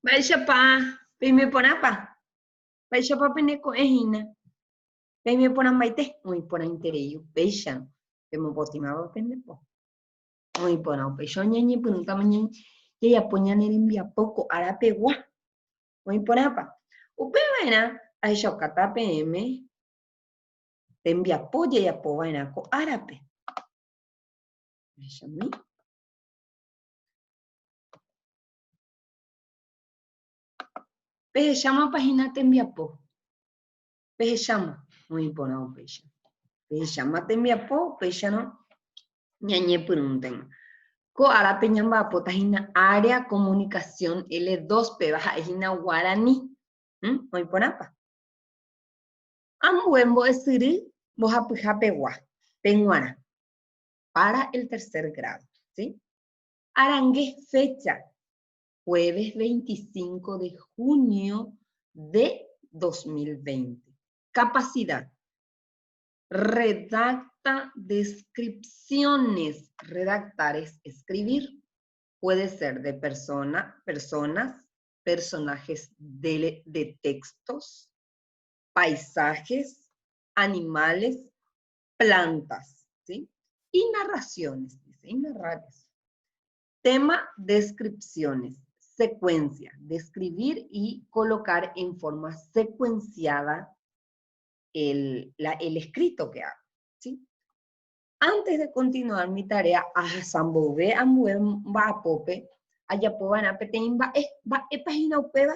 Mba'éichapa peime porãpa? Mba'éichapa pene ko'ẽ hína? Peime porãmbaite, oĩ porãiterei upéicharõ, pemopotĩmava pende po. Oĩ porã upéicha oñeñepyrũtama jajapo ñane rembiapo ko ára pegua. Oĩ porãpa? Upeva'erã ahechaukáta peẽme tembiapo jajapova'erã ko árape. Ahechami. Pehechámapa hína tembiapo? Pehecháma, oĩ porã upéicha. Pehecháma tembiapo, upéicharõ ñañepyrũntema. Ko árape ñamba'apóta hína área comunicación L2 péva ha'e hína guarani. Oĩ porãpa? Ambue mbo'esyry mbohapyha pegua, peg̃uarã, para el tercer grado, ¿sí? Arange fecha, jueves 25 de junio de 2020. Capacidad. Redacta descripciones. Redactar es escribir. Puede ser de persona, personas, personajes de, de textos, paisajes, animales, plantas, ¿sí? Y narraciones, dice, y narrar eso. Tema, descripciones, secuencia, describir y colocar en forma secuenciada el, el escrito que hago, ¿sí? Antes de continuar mi tarea, ahasa mboyve ambue mba'apópe, ajapova'erã peteĩ mba'e, mba'épa hína upéva?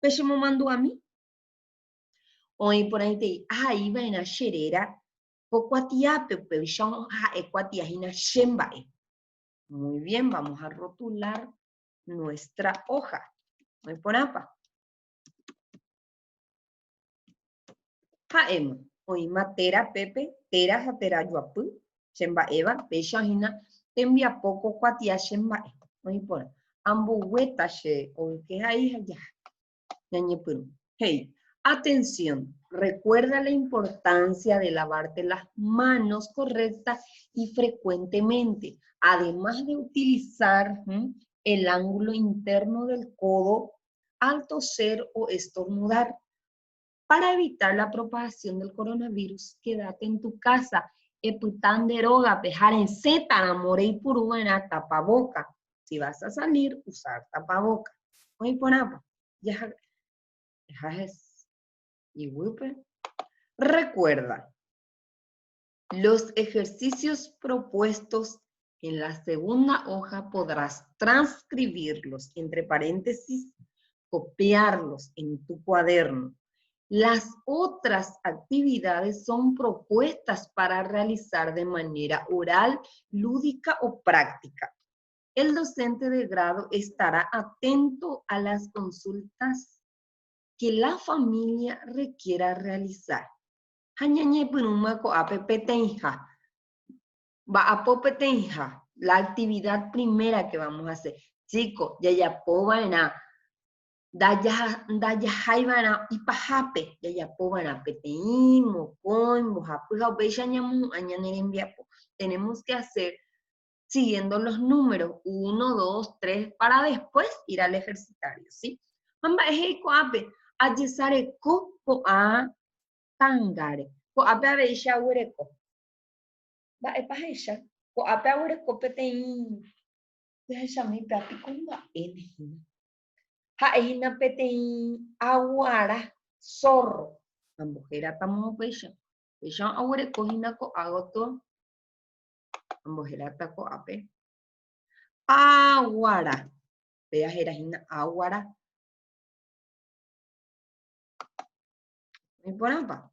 Pechemomandu'ami. Oĩ porãitei ahai va'erã che réra ko kuatiápe, upéicha ha'e kuatia hína che mba'e. Muy bien, vamos a rotular nuestra hoja. Oĩ porãpa? Ha'éma, oĩma téra pépe, téra ha téra joapy, che mba'éva, péicha hína tembiapo ko kuatia che mba'e. Oĩ porã. Amboguéta che ogyke hai ha jaha. Ñañepyrũ. He'i, Atención, recuerda la importancia de lavarte las manos correcta y frecuentemente, además de utilizar el ángulo interno del codo al toser o estornudar. Para evitar la propagación del coronavirus, quédate en tu casa, epyta nde rógape ha resẽtaramo reipuruva'erã tapaboca. Si vas a salir, usar tapaboca. Oĩ porãpa? Jaha iguýpe. Recuerda, los ejercicios propuestos en la segunda hoja podrás transcribirlos, entre paréntesis, copiarlos en tu cuaderno. Las otras actividades son propuestas para realizar de manera oral, lúdica o práctica. El docente de grado estará atento a las consultas que la familia requiera realizar. Ha ñañepyrũma ko'ápe peteĩha. Mba'apo peteĩha, la actividad primera que vamos a hacer. Chico, jajapova'erã, ndajahaiva'erã ipahápe, jajapova'erã peteĩ, mokõi, mbohapy ha upéicha ñamohu'ã ñane rembiapo. Tenemos que hacer siguiendo los números, 1, 2, 3, para después ir al ejercitario, ¿sí? Ha mba'e he'i ko'ápe, ajesareko ko'ã ta'angáre. Ko'ápe avei che aguereko. Mba'épa ahecha? Ko'ápe aguereko peteĩ, jahechami péa piko mba'éne hína. Ha'e hína peteĩ aguara, zorro. Ambohératamo upéicha. Upéicha aguereko hína ko'a gotyo. Ambohératako ko'ápe. Aguara. Péa héra hína aguara. Iporãpa.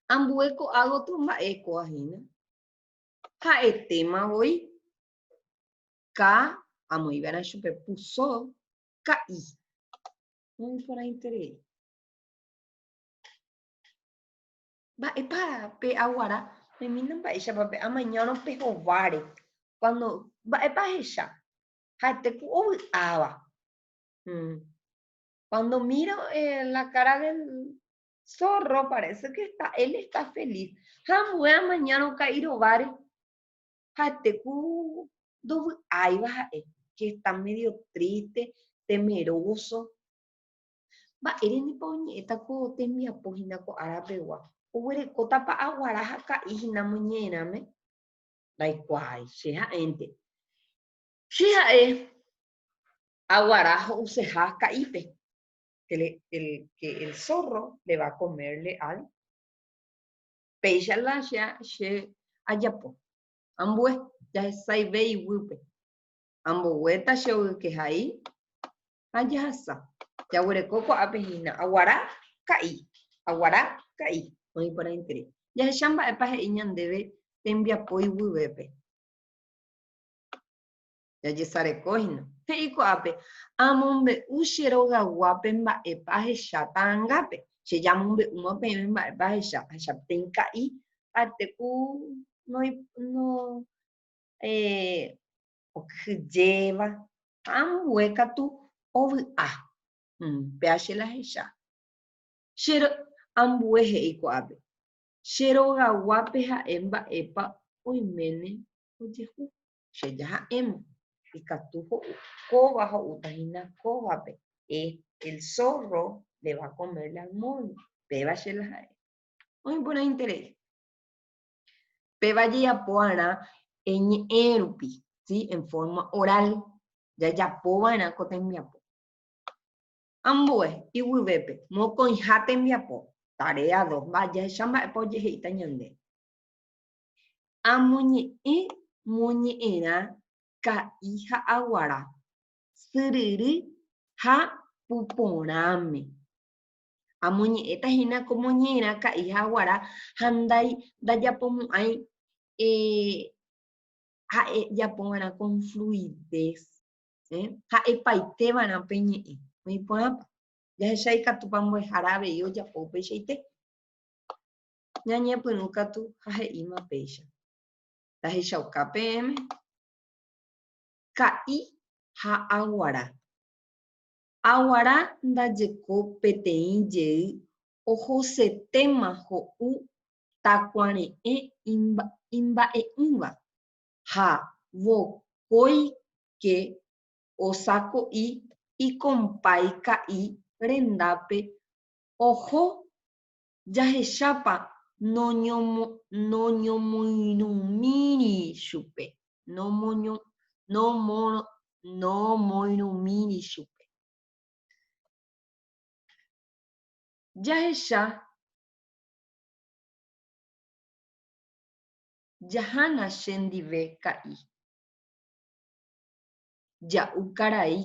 Ambue ko'a gotyo mba'e kóa hína. Ha'etéma voi. Ka, amoĩva'erã chupe puso, ka'i. Oĩporãiterei. Mba'épa pe aguara? Oimína mba'éichapa pe amañárõ pe hováre. Cuando, mba'épa ahecha? Ha'ete ku ovy'áva. Cuando miro la cara del zorro, parece que está, él está feliz. Ha ambue amañárõ ka'i rováre, ha'ete ku ndovy'áiva ha'e, que está medio triste. Temeroso. Mba'ére ndipo oñe'ẽta ko tembiapo hína ko ára pegua? Oguerekótapa aguara ha ka'i hína moñe'ẽrãme? Ndaikuaái, che ha'énte. Che ha'e aguara ho'useha ka'ípe. Que le, el, que el zorro le va a comerle al. Péicha la che, che ajapo. Ambue, jahesaive iguýpe. Amboguéta che oykehai ha jahasa. Jaguereko ko'ápe hína aguara ka'i, aguara ka'i, oĩ porãiterei. Jahecha mba'épa he'i ñandéve tembiapo iguyvépe. Jajesareko hína. He'i ko'ápe, Amombe'u che rogaguápe mba'épa ahecha ta'angápe. Che jamombe'úma peẽme mba'épa ahecha. Ahecha peteĩ ka'i, ha'ete ku no, no, eh, okyhyjéva, ha ambue katu ovy'a. Péa che la ahecha. Che ambue he'i ko'ápe, che rogaguápe ha'e mba'épa oiméne ojehu. Che jaha'éma, ikatu ho'u, kóva ho'úta hína kóvape, e, el zorro le va a comer la mono. Péva che la ha'e. Oĩ porãiterei. Péva jajapo va'erã eñe'ẽ rupi, ¿sí? En forma oral, jajapo va'erã ko tembiapo. Ambue, iguyvépe, mokõiha tembiapo, tarea 2, mba'e jahecha mba'épa ojehe'íta ñande. Amoñe'ẽ moñe'ẽrã ka'i ha aguara, syryry ha puporãme. Amoñe'ẽta hína ko moñe'ẽrã ka'i ha aguara ha ndai ndajapomo'ãi eh, ha'e japova'erã con fluidez, eh, ha'epaite va'erã pe ñe'ẽ. Oĩ porãpa? Jahecha ikatúpa mbo'ehára avei ojapo upeichaite. Ñañepyrũ katu ha he'íma péicha. Tahechauka peẽme ka'i ha aguara. Aguara ndajeko peteĩ jey ohosetéma ho'u takuare'ẽ imba'e'ỹva ha vokóike osako'i ikompái ka'i rendápe oho jahechápa noñomoirũmíri chupe, nomoirũmíri chupe. Jahecha jahána che ndive ka'i. Ja'u karai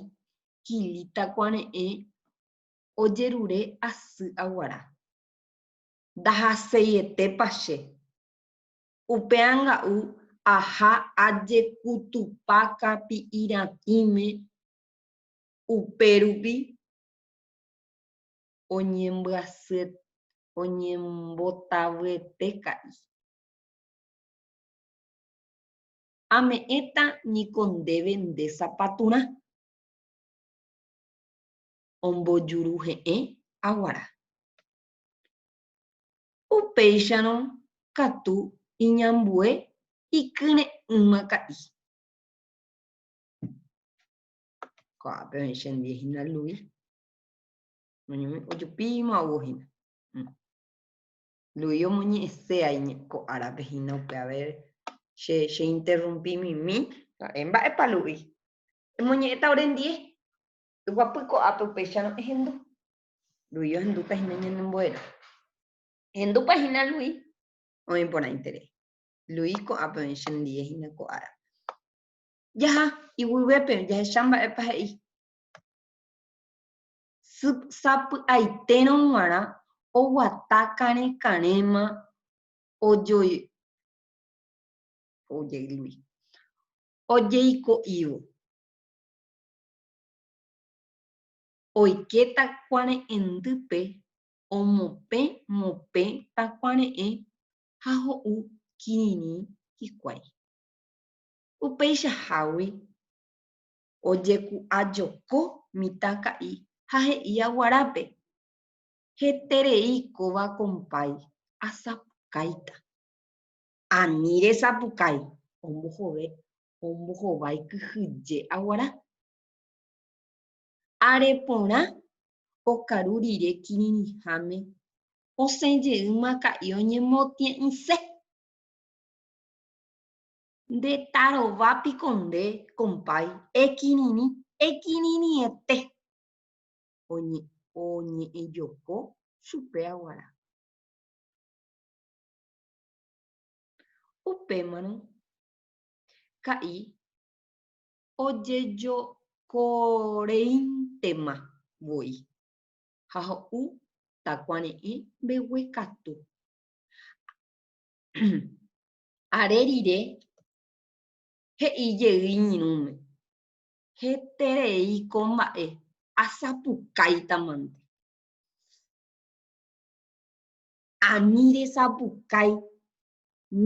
Kili takuare'ẽ ojerure asy aguara. Ndahaseietépa che. Upe anga'u aha ajekutupa kapi'iratĩme upérupi oñembotavyete ka'i. Ame'ẽta niko ndéve nde sapaturã. Ombojuruhe'ẽ aguara. Upéicharõ katu iñambue ikyre'ỹma ka'i. Ko'ápe oĩ chendie hína Luis. Ojupíma ou hína. Luis omoñe'ẽséa ko árape hína upe a ver che che interrumpi mimi. Mba'épa Luis? Emoñe'ẽta orendie. Eguapy ko'ápe upéicharõ ehendu. Luis ohendúta hína ñane mbo'erã. Ehendúpa hína Luis? Oĩ porãiterei. Luis ko'ápe oĩ chendie hína ko árape. Jaha iguyvépe jahecha mba'épa he'i. Sapy'aitérõ g̃uarã oguata karẽ karẽma ojeiko'ívo. Oike takuare'ẽndýpe omopẽ mopẽ takuare'ẽ ha ho'u kirirĩ hikuái. Upeichahágui ojeku'ajoko mitãka'i ha he'i aguarápe, Heterei kóva kompái, asapukáita. Ani resapukái, ombohovái kyhyje aguara. Are porã okaru rire kirirĩháme osẽ jeýma ka'i oñemotie'ỹse. Nde tarova piko nde, kompái, ekirirĩ, ekirirĩete. Oñe'ẽjoko chupe aguara. Upémarõ ka'i ojejokoreíntema voi ha ho'u takuare'ẽ mbeguekatu. Are rire he'i jey iñirũme, Heterei ko mba'e asapukáitamante. Ani resapukái,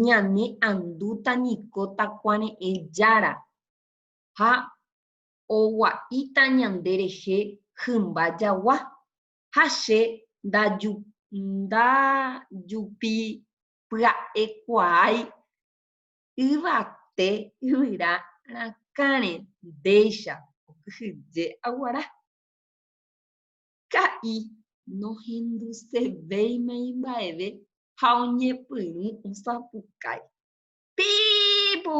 ñane andúta niko takuare'ẽ jára ha ogua'íta ñande rehe hymba jagua, ha che ndajupipya'ekuaái yvate yvyra rakãre ndéicha okyhyje aguara. Ka'i nohendusevéima imba'eve ha oñepyrũ osapukái, Pípu!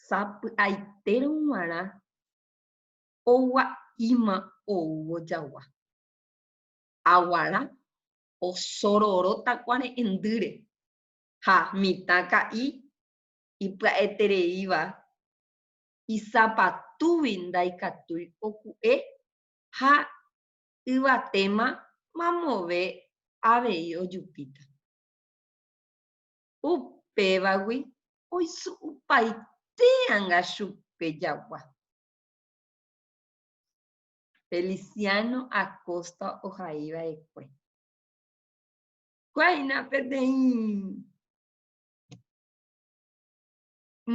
Sapy'aitérõ g̃uarã ogua'íma oúvo jagua. Aguara osororo takuare'ẽndýre ha mitã ka'i ipya'etereíva isapatúgui ndaikatúi oku'e ha yvatéma mamove avei ojupíta. Upévagui oisu'upaite anga chupe jagua. Feliciano Acosta ohaiva'ekue. Kóina peteĩ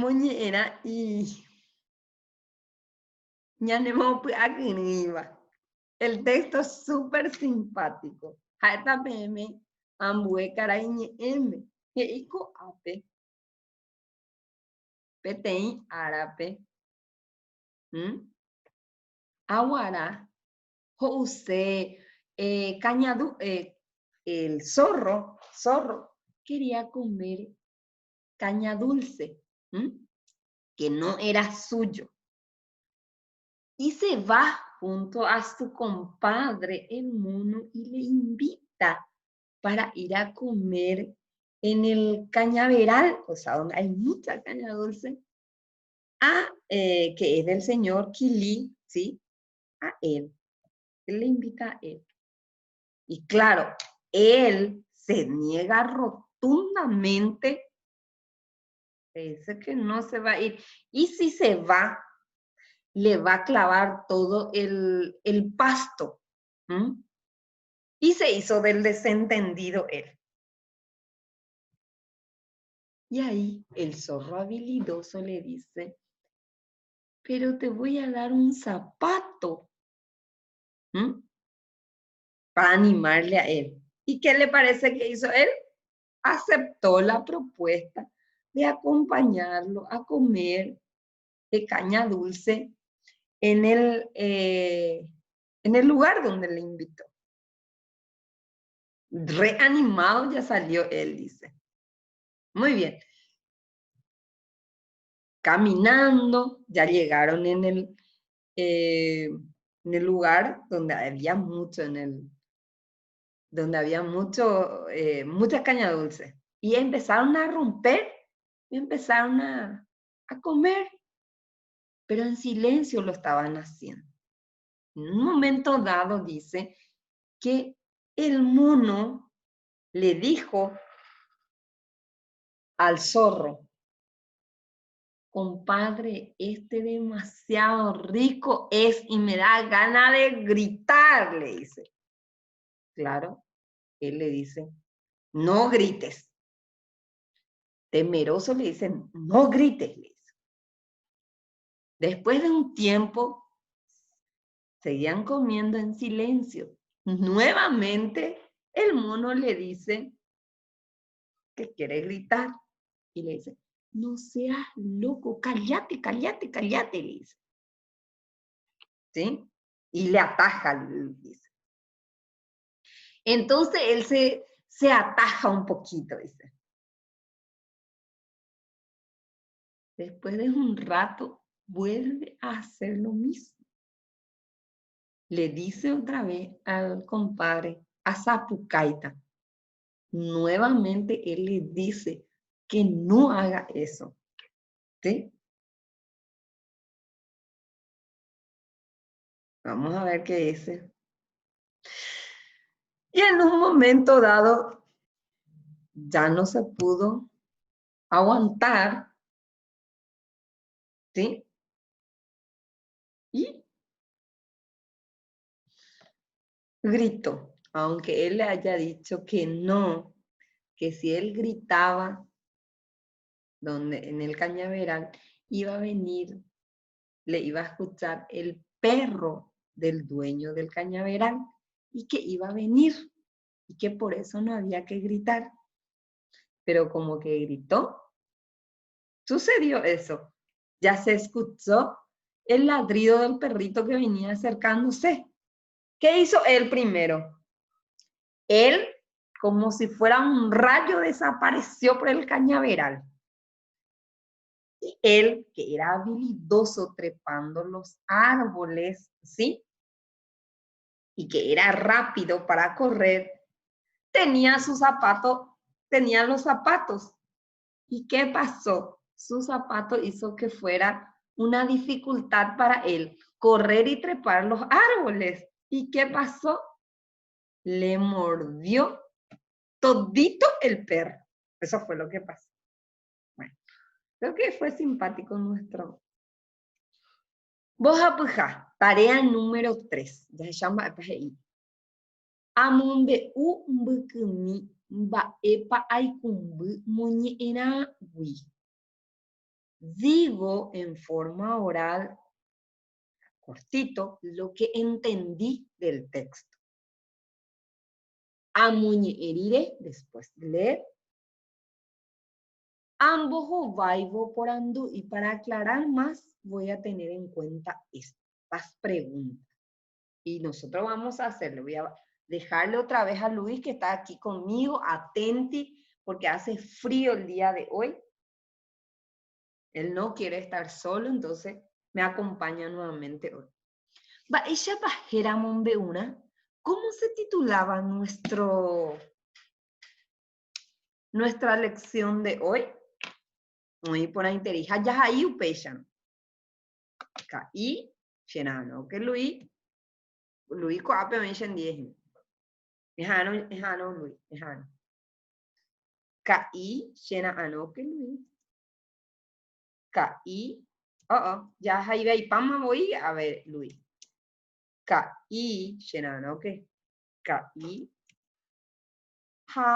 moñe'ẽrã ñanemopy'akyrỹiva. El texto súper simpático. Ha'éta peẽme ambue karai ñe'ẽme. He'i ko'ápe peteĩ árape aguara ho'use cañadu, el zorro, zorro quería comer caña dulce, que no era suyo. Y se va junto a su compadre el mono y le invita para ir a comer en el cañaveral, o sea, donde hay mucha caña dulce, a, eh, que es del señor Quilí, ¿sí? A él. Él le invita a él. Y claro, él se niega rotundamente, dice que no se va a ir. Y si se va, le va a clavar todo el, pasto. Y se hizo del desentendido él. Y ahí el zorro habilidoso le dice, pero te voy a dar un zapato para animarle a él. ¿Y qué le parece que hizo él? Aceptó la propuesta de acompañarlo a comer de caña dulce en el, eh, en el lugar donde le invitó. Reanimado ya salió él, dice. Muy bien. Caminando, ya llegaron en el, eh, en el lugar donde había mucho, en el, donde había mucho, eh, mucha caña dulce. Y empezaron a romper y empezaron a, a comer, pero en silencio lo estaban haciendo. En un momento dado dice que el mono le dijo al zorro, compadre, este demasiado rico es y me da gana de gritar, le dice. Claro, él le dice, no grites. Temeroso le dicen, no grites, le dice. Después de un tiempo, seguían comiendo en silencio. Nuevamente, el mono le dice que quiere gritar y le dice, no seas loco, cállate, cállate, cállate, le dice. ¿Sí? Y le ataja, dice. Entonces él se, se ataja un poquito, dice. Después de un rato, vuelve a hacer lo mismo. Le dice otra vez al compadre, a Zapucaita. Nuevamente él le dice que no haga eso. ¿Sí? Vamos a ver qué dice. Y en un momento dado, ya no se pudo aguantar, ¿sí? Y gritó, aunque él le haya dicho que no, que si él gritaba donde, en el cañaveral, iba a venir, le iba a escuchar el perro del dueño del cañaveral y que iba a venir y que por eso no había que gritar. Pero como que gritó, sucedió eso. Ya se escuchó el ladrido del perrito que venía acercándose. ¿Qué hizo él primero? Él, como si fuera un rayo, desapareció por el cañaveral. Y él, que era habilidoso trepando los árboles, ¿sí? Y que era rápido para correr, tenía su zapato, tenía los zapatos. ¿Y qué pasó? Su zapato hizo que fuera una dificultad para él correr y trepar los árboles. ¿Y qué pasó? Le mordió todito el perro. Eso fue lo que pasó. Bueno, creo que fue simpático nuestro. Mbohapyha, tarea número 3. Jahecha mba'épa he'i. Amombe'u mbykymi mba'épa aikũmby moñe'ẽrãgui. Digo en forma oral, cortito, lo que entendí del texto. Amoñe'ẽ rire, después de leer, ambohováivo porandu y para aclarar más voy a tener en cuenta estas preguntas. Y nosotros vamos a hacerlo. Voy a dejarle otra vez a Luis que está aquí conmigo, atenti, porque hace frío el día de hoy. Él no quiere estar solo, entonces me acompaña nuevamente hoy. Mba'éichapa héra mombe'urã? ¿Cómo se titulaba nuestro, nuestra lección de hoy? Oĩ porãiterei ha jahai upéicharõ. Ka'i, chera'arõ ke Luis, Luis ko'ápe oĩ chendie hína. Eha'arõ, eha'arõ Luis, eha'arõ. Ka'i, chera'arõ ke Luis. Ka'i, oh, oh, ja jaivaipáma voi, a ver, Luis. Ka'i, chera'arõ ke. Ka'i, ha,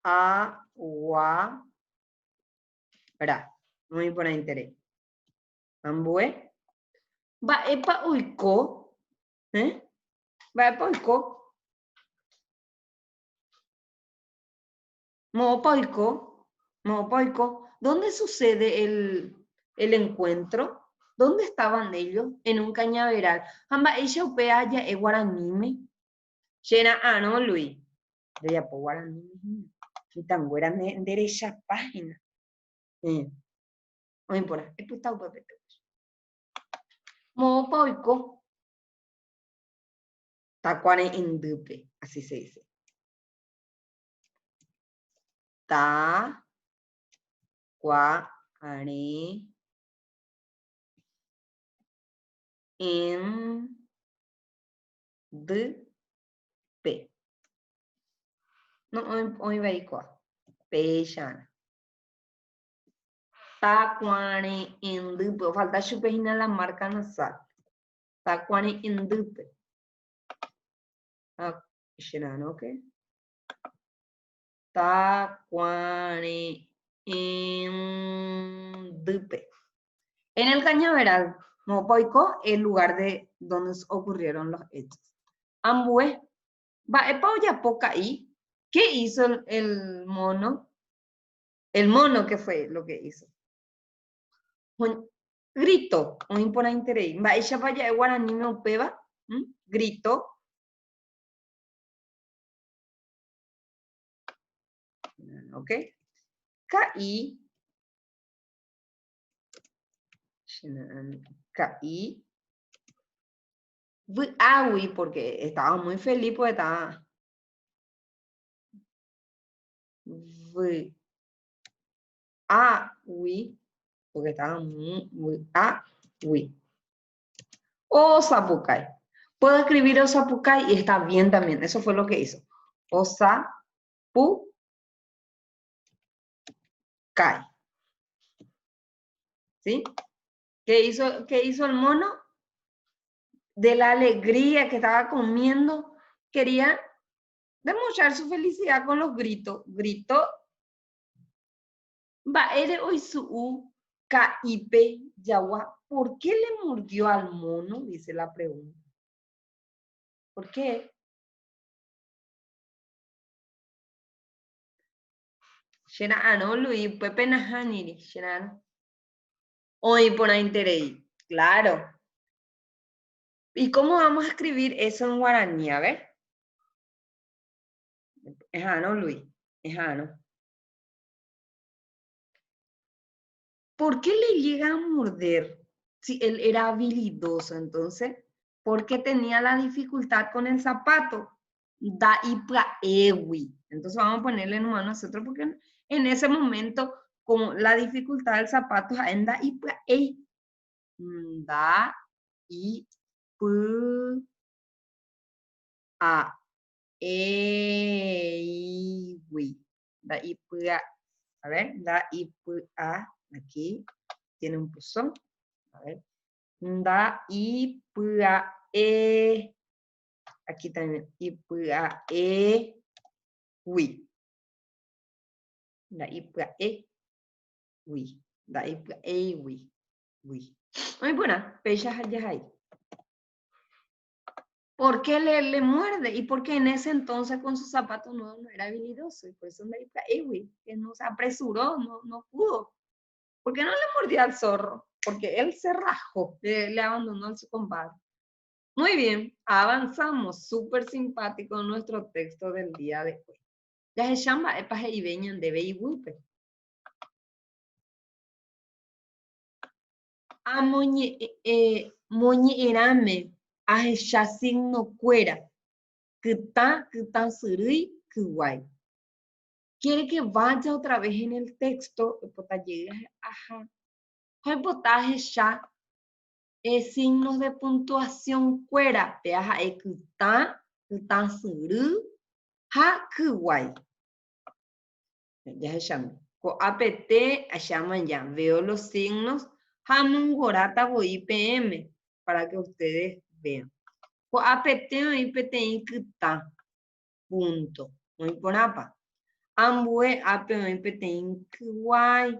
a, gua, ra. Oĩ porãiterei. Ambue. Mba'épa oiko? Eh? Mba'épa oiko? Moõpa oiko? Moõpa oiko? Dónde sucede el, el encuentro? Dónde estaban ellos? En un cañaveral. Ha mba'éicha upéva ja'e guaraníme? Che ra'arõ, Luis. Rejapo guaraníme hína. Mitãnguéra nde, nde rechapa hína. Eh. Oĩ porã. Epyta upépe. Moõpa oiko? Takuare'ẽndýpe, así se dice. Ta, kua, re, en, d, pe. No, oĩ vai kua. Péicharã. Takuare'ẽndýpe, ofalta chupe hína la marca nasal. Takuare'ẽndýpe. Ah, che Takuare'ẽndýpe. En el cañaveral, moõpa oiko el lugar de donde ocurrieron los hechos. Ambue, mba'épa ojapo ka'i? Qué hizo el, el mono? El mono, ¿qué fue lo que hizo? Grito, oĩ porãiterei. Mba'éichapa ja'e guaraníme upéva? ¿Mm? Grito. Ok. Ka'i. Ka'i. Vy'águi, porque estaba muy feliz, porque estaba... Vy'águi, porque estaba muy... Vy'águi. Osapukái. Puedo escribir osapukái y está bien también. Eso fue lo que hizo. Osapukái. ¿Sí? ¿Qué hizo, qué hizo el mono? De la alegría que estaba comiendo, quería demostrar su felicidad con los gritos. Gritó. Mba'ére oisu'u ka'ípe jagua. ¿Por qué le mordió al mono? Dice la pregunta. ¿Por qué? Che ra'arõ, Luis, upépe nahániri, che ra'arõ. Oĩ porãiterei. Claro. ¿Y cómo vamos a escribir eso en guaraní? A ver. Eha'arõ, Luis. Eha'arõ. ¿Por qué le llega a morder si él era habilidoso entonces? Porque tenía la dificultad con el zapato. Nda'ipya'égui. Entonces vamos a ponerle nomás nosotros porque en ese momento con la dificultad del zapato ha'e nda'ipya'éi. Nda i py a e i gui. Nda'ipy'a, a ver, nda'ipy'a, aquí tiene un puzón, a ver, nda'ipya'e, aquí también, ipya'e gui. Nda'ipya'e gui, nda'ipya'éi gui, gui. Oĩ porã, péicha jahai. ¿Por qué le, le muerde? Y porque en ese entonces con sus zapatos nuevos no era habilidoso, y por eso nda'ipya'éi que no se apresuró, no, no pudo. ¿Por qué no le mordió al zorro? Porque él se rajó, le, le abandonó a su compadre. Muy bien, avanzamos. Súper simpático nuestro texto del día de hoy. Jahecha mba'épa he'ive ñandéve iguýpe. Amoñe'ẽrãme ahecha signokuéra, kytã, kytã syrýi, kyguái. Quiere que vaya otra vez en el texto, oipota jey aha, ha oipota ahecha signos de puntuación kuéra, péa ha'e kytã, kytã syry ha kyguái. Jahechami. Ko'ápete acháma ya veo los signos ha amongoráta voi peẽme para que ustedes vean. Ko'ápete oĩ peteĩ kytã, punto. Oĩ porãpa? Ambue ápe oĩ peteĩ kyguái.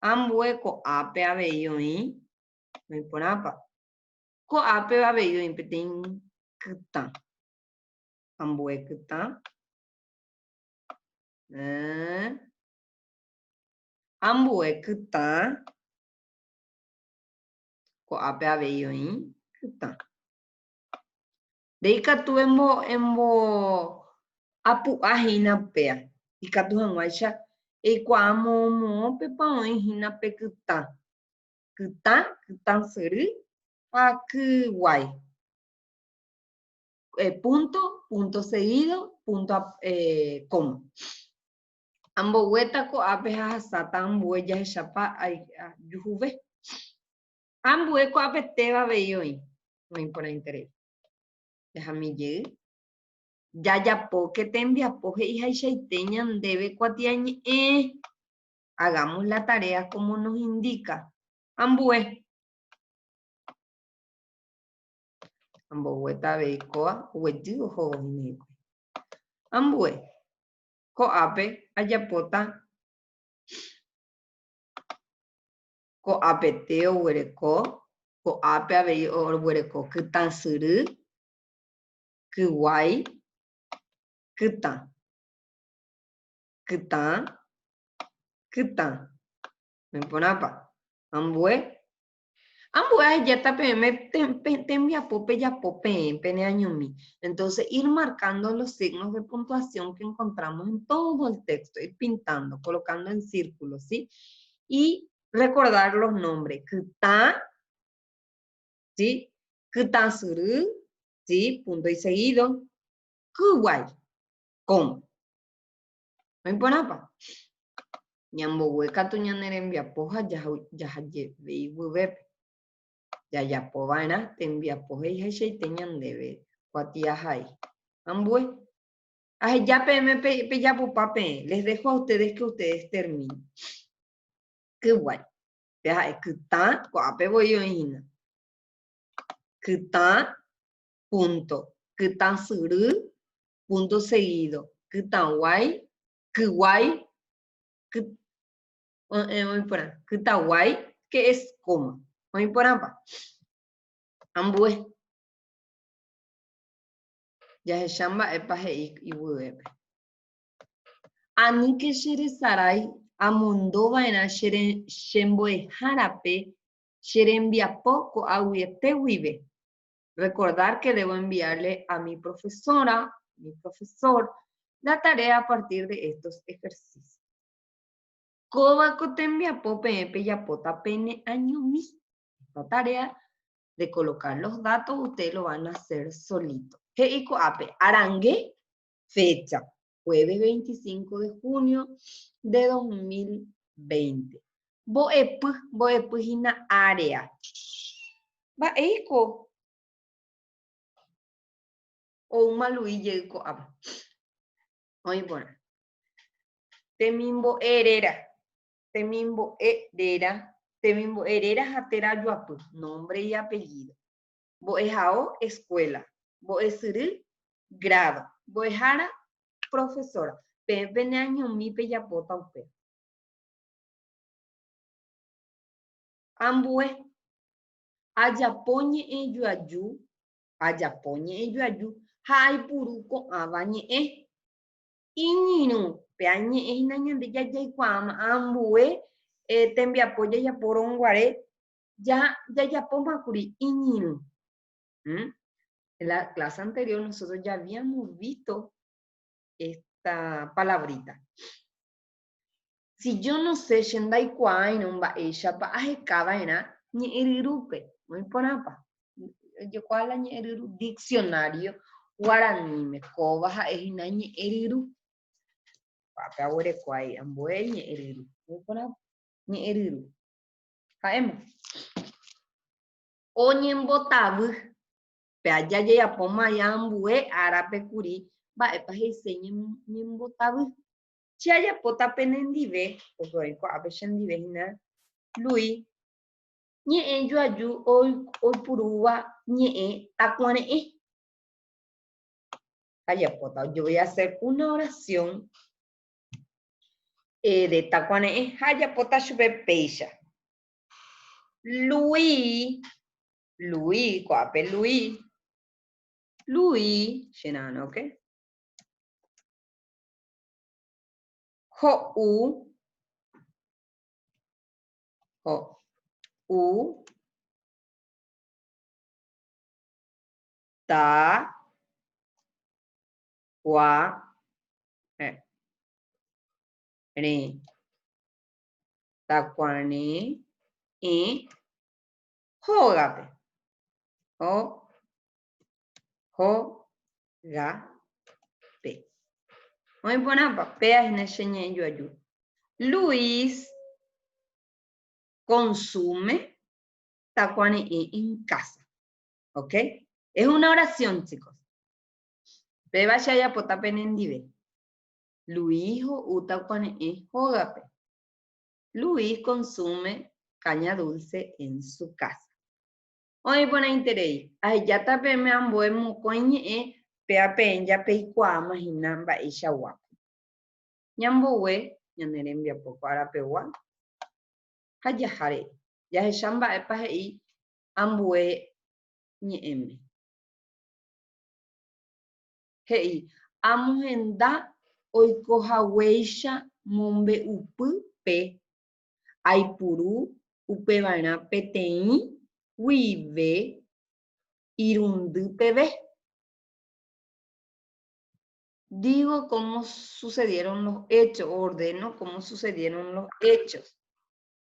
Ambue ko'ápe avei oĩ, oĩ porãpa? Ko'ápe avei oĩ peteĩ kytã. Ambue kytã. Ambue kytã. Ko'ápe avei oĩ kytã. Nde ikatu embo embo apu'a hína upéa, ikatu hag̃uáicha eikuaa moõ moõpepa oĩ hína pe kytã, kytã, kytã syry ha kyguái. Punto, punto seguido, punto coma. Amboguéta ko'ápe ha ahasáta ambue jahechápa ajuhuve. Ambue ko'apetéva avei oĩ, oĩ porãiterei. Jahami jey. Jajapóke tembiapo he'ihaichaite ñandéve kuatiañe'ẽ. Hagamos la tarea como nos indica. Ambue. Amboguéta avei kóa, oguejy ohóvo hína hikuái. Ambue. Ko'ápe ajapóta Ko'ápete oguereko, ko'ápe avei oguereko kytãsyry, kyguái, kytã, kytã, kytã. Oĩ porãpa? Ambue. Ambue ahejáta peẽme tembiapo pejapo peẽ pene añomi. Entonces, ir marcando los signos de puntuación que encontramos en todo el texto, ir pintando, colocando en círculos, ¿sí? Y recordar los nombres. Kytã, ¿sí? Kytã syry, ¿sí? Punto y seguido. Kyguái, coma. Oĩporãpa? Ñambogue katu ñane rembiapo ha jahajeve iguývepe. Jajapo va'erã tembiapo he'ihaichaite ñandéve kuatiahai. Ambue. Aheja peẽme pejapopa peẽ. Les dejo a ustedes que ustedes terminen. Kyguái. Pe ha'e kytã, ko'ápe voi oĩ hína. Kytã, punto. Kytã syry, punto seguido, kytãguái, kyguái, ky, oĩ porã, kytaguái, que es coma, oĩ porãpa? Ambue. Jahecha mba'épa he'i iguýpe. Aníke che resarái amondo va'erã che che mbo'ehárape che rembiapo ko'ag̃uiete guive. Recordar que debo enviarle a mi profesora, mi profesor, la tarea a partir de estos ejercicios. Kóva ko tembiapo peẽ pejapóta pene añomi. Esta tarea de colocar los datos ustedes lo van a hacer solito. He'i ko'ápe, arange, fecha, jueves 25 de junio de 2020. Mbo'epy, mbo'epy hína área. Mba'éiko oúma Luis jey ko'ápe. Oĩ porã. Temimbo'e réra, temimbo'e réra, temimbo'e réra ha térã joapy, nombre y apellido. Mbo'ehao, escuela. Mbo'esyry, grado. Mbo'ehára, profesora. Peẽ peneañomi pejapóta upéva. Ambue, ajapo ñe'ẽjoaju, ajapo ñe'ẽjoaju ha aipuru ko'ãva ñe'ẽ. Iñirũ, pe añe'ẽ hína ñande jajaikuaáma ambue tembiapo jajapórõ guare ja jajapóma kuri iñirũ. En la clase anterior nosotros ya habíamos visto esta palabrita. Si yo no sé che ndaikuaáirõ mba'éichapa aheka va'erã ñe'ẽryrúpe, oĩ porãpa? Ojekuaa la ñe'ẽryru diccionario guaraníme, kóva ha'e hína ñe'ẽryru. Ko'ápe aguerekuái ambue ñe'ẽryru, oĩ porãpa? Ñe'ẽryru. Ha'éma. Oñembotavy. Pe aja jajapóma ambue árape kuri mba'épa he'ise ñembotavy. Che ajapóta penendive, porque oĩ ko'ápe chendive hína Luis, ñe'ẽ joaju oipurúva ñe'ẽ takuare'ẽ. Ajapóta, yo voy a hacer una oración eh, de takuare'ẽ ha ajapóta chupe péicha. Luis, Luis, ko'ápe Luis, Luis, che ra'arõ, ok? Ho'u, ho'u, ta, kua, rẽ, takuarẽ, ẽ, hógape, ho, hógape. Oĩ porãpa? Péa hína che ñe'ẽ joaju. Luis consume takuare'ẽ en casa. ¿Ok? Es una oración, chicos. Péva che ajapóta penendive. Luis ho'u takuare'ẽ hógape. Luis consume caña dulce en su casa. Oĩ porãiterei, ahejáta peẽme ambue mokõi ñe'ẽ péva peẽ japeikuaáma hína mba'eichaguápa. Ñambogue ñane rembiapo ko arapegua ha jaha rei, jahecha mba'épa he'i ambue ñe'ẽme. He'i, Amohenda oikohaguéicha mombe'upy pe aipuru Upevarã peteĩ guive irundy peve. Digo cómo sucedieron los hechos, ordeno cómo sucedieron los hechos.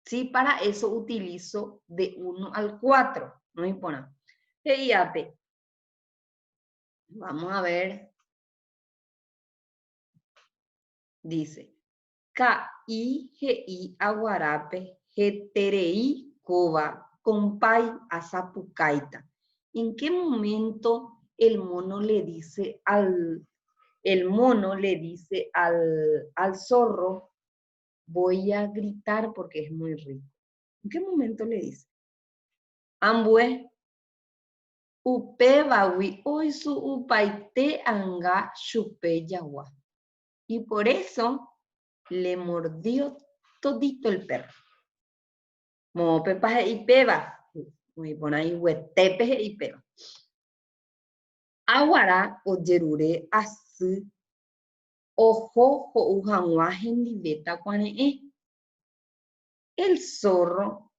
Sí, para eso utilizo de 1 al 4. No importa. He'i ápe. Vamos a ver. Dice, Ka'i he'i aguarápe heterei kóva kompái asapukáita. En qué momento el mono le dice al, el mono le dice al, al zorro, voy a gritar porque es muy rico? En qué momento le dice? Ambue, upévagui oisu'upaite anga chupe jagua. Y por eso le mordió todito el perro. Moõpepa he'i péva? Oĩ porã iguetépe he'i péva. Aguara ojerure asy oho ho'u hag̃ua hendive takuare'ẽ. El zorro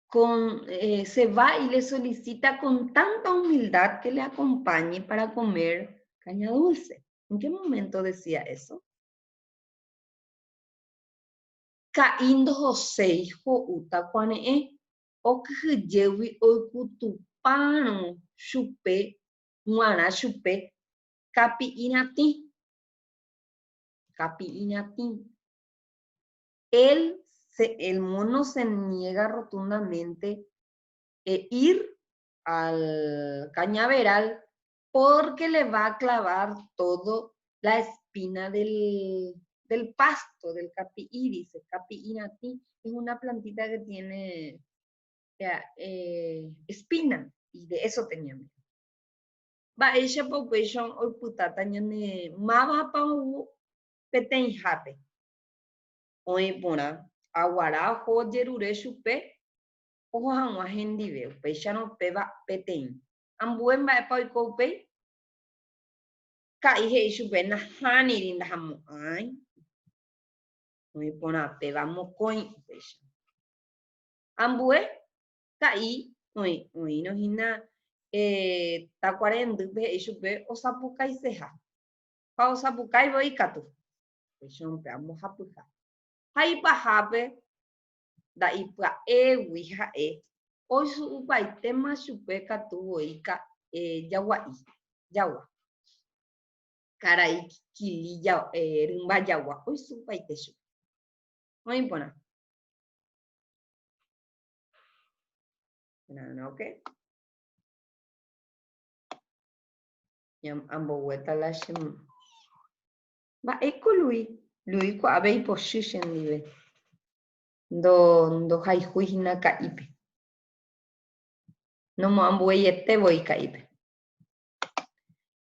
con, eh, se va y le solicita con tanta humildad que le acompañe para comer caña dulce. ¿En qué momento decía eso? Ka'i ndohoséi ho'u takuare'ẽ, okyhyjégui oikutupárõ chupe g̃uarã chupe kapi'iratĩ. Kapi'iratĩ. Él se, el mono se niega rotundamente e ir al cañaveral porque le va a clavar todo la espina del, del pasto, del capi'i, dice, capi'iratĩ, es una plantita que tiene eh, espina, y de eso tenía miedo. Mba'éichapa upéicha oipytáta ñane mávapa ou peteĩhápe. Oĩ porã, aguara oho ojerure chupe oho hag̃ua hendive, upéicharõ péva peteĩ. Ambue mba'épa oiko upéi? Ka'i he'i chupe, Nahániri, ndahamo'ãi. Oĩ porã péva mokõi upéicha. Ambue, ka'i oĩ, oĩrõ hína takuarendýpe he'i chupe osapukaiseha. Ha osapukái voi katu. Upéicha upe ambohapyha. Ha ipahápe nda'ipya'égui ha'e oisu'upaitéma chupe katu voi jagua'i, jagua. Karai kili rymba jagua oisu'upaite chupe. Oĩ porã. Ok. Amboguéta la che Mba'éiko Lui? Lui kuaave ipochy chendive. Ndo, ndohayhúi hína ka'ípe. Nomoambueiete voi ka'ípe.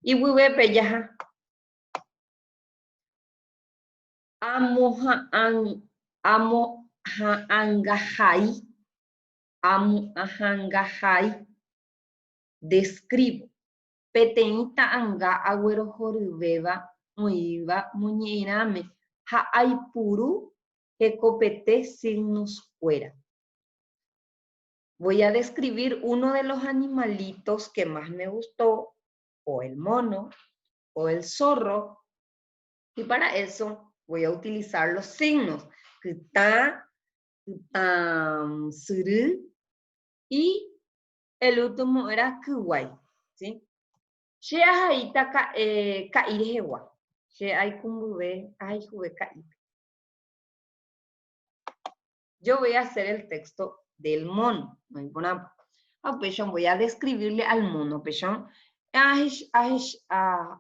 Iguyvépe jaha. Amoha'ã, amoha'ãngahai, amo'ãhangahai. Describo. Peteĩ ta'anga aguerohoryvéva oĩva moñe'ẽrãme ha aipuru hekopete signos-kuéra. Voy a describir uno de los animalitos que más me gustó, o el mono, o el zorro, y para eso voy a utilizar los signos kytã, kytã syry y el último era kyguái, ¿sí? Che ahaíta ka'i rehegua, che aikũmbyve ahayhuve ka'ípe. Yo voy a hacer el texto del mono, no iporãpa. Ha upéicha voy a describirle al mono, upéicha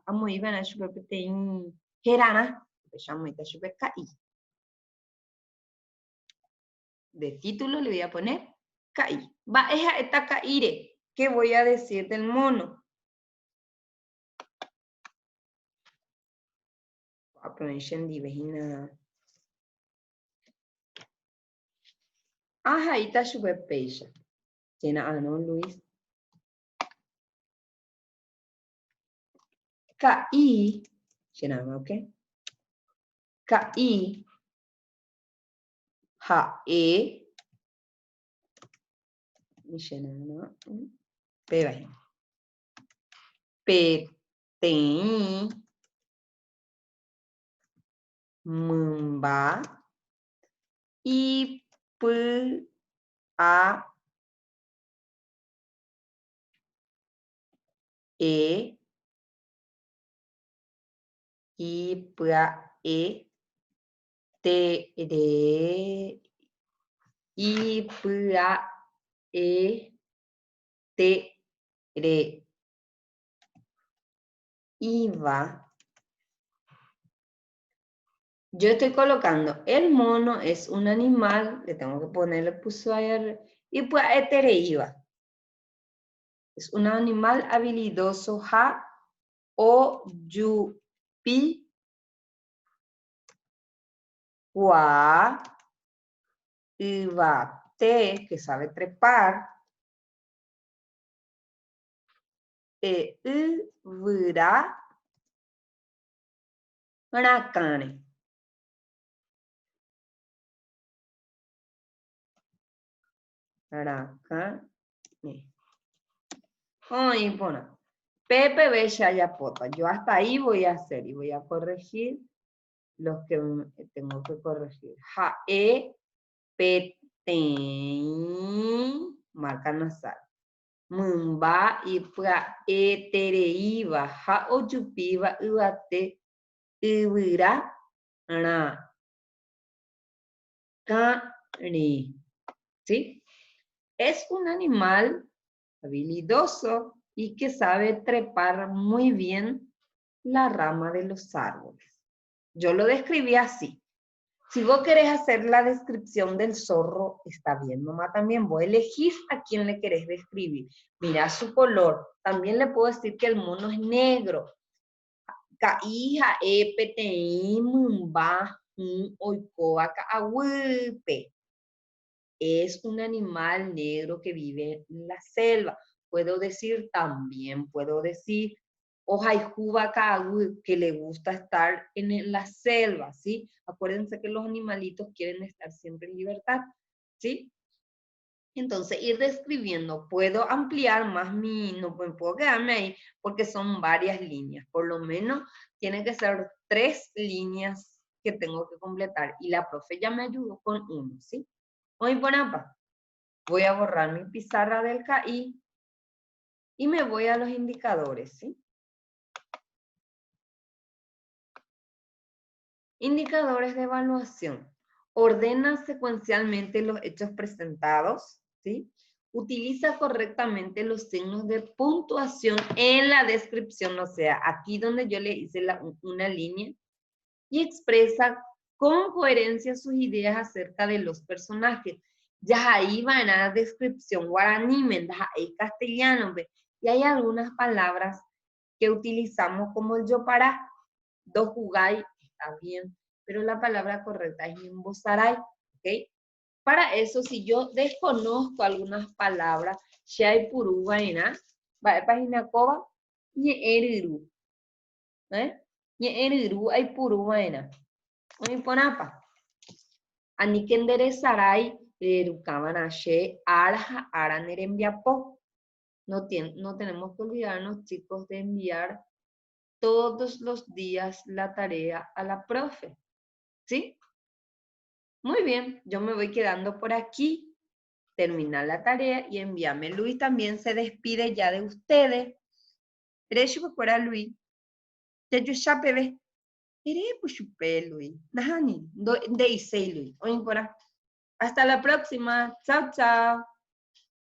amoĩva'erã chupe peteĩ herarã, upéicha amoĩta chupe ka'i. De título le voy a poner ka'i. Mba'e ha'éta ka'íre? Qué voy a decir del mono? Ko'ápe oĩ chendive hína. Ahaíta chupe péicha. Chera'arõ Luis. Ka'i, chera'arõ, ok? Ka'i ha'e. Péva hína. Peteĩ mymba ipy'a e ipya'e tere ipya'e tere iva. Yo estoy colocando el mono es un animal, le tengo que ponerle puso ahí, ipya'etereíva. Es un animal habilidoso, ja, o, yu, pi, kua, yvate, que sabe trepar, e, yvyra, rakãre. Rakãre. Oĩ porã. Pépe che ajapóta. Yo hasta ahí voy a hacer y voy a corregir los que tengo que corregir. Ha'e peteĩ marca nasal. Mymba ipya'etereíva ha ojupíva yvate yvyra rakãre. ¿Sí? Es un animal habilidoso y que sabe trepar muy bien la rama de los árboles. Yo lo describí así. Si vos querés hacer la descripción del zorro, está bien, mamá, también. Vos elegís a quién le querés describir. Mirá su color. También le puedo decir que el mono es negro. Ka'i ha'e peteĩ mymba hũ oikóva ka'aguýpe. Es un animal negro que vive en la selva. Puedo decir también, puedo decir ohayhúva ka'aguy, que le gusta estar en la selva, ¿sí? Acuérdense que los animalitos quieren estar siempre en libertad, ¿sí? Entonces, ir describiendo, puedo ampliar más mi, no puedo quedarme ahí porque son varias líneas, por lo menos tienen que ser 3 líneas que tengo que completar y la profe ya me ayudó con uno, ¿sí? Hoy por acá, voy a borrar mi pizarra del KI y me voy a los indicadores, ¿sí? Indicadores de evaluación. Ordena secuencialmente los hechos presentados, ¿sí? Utiliza correctamente los signos de puntuación en la descripción, o sea, aquí donde yo le hice una línea, y expresa con coherencia sus ideas acerca de los personajes. Ya ahí va en la descripción guaraní, ahí castellano, ¿ve? Y hay algunas palabras que utilizamos como el yopará, dojugay, está bien, pero la palabra correcta es ñembosaray, ¿ok? Para eso, si yo desconozco algunas palabras, shaipuru vaina, va página coba, ñe'ẽryru, ¿eh? Ñe'ẽryru aipuru vaina, oĩporãpa. Aníke nderesarai rerukava'erã che ára ha ára ne rembiapo. No tenemos que olvidarnos, chicos, de enviar todos los días la tarea a la profe, ¿sí? Muy bien, yo me voy quedando por aquí. Termina la tarea y envíame. Luis también se despide ya de ustedes. Rechu fuera Luis. Ya yo ya pebe. Ere puchupe, Luis. Nahani, do, de isei, Luis. Oye, por ahí. Hasta la próxima. Chao, chao.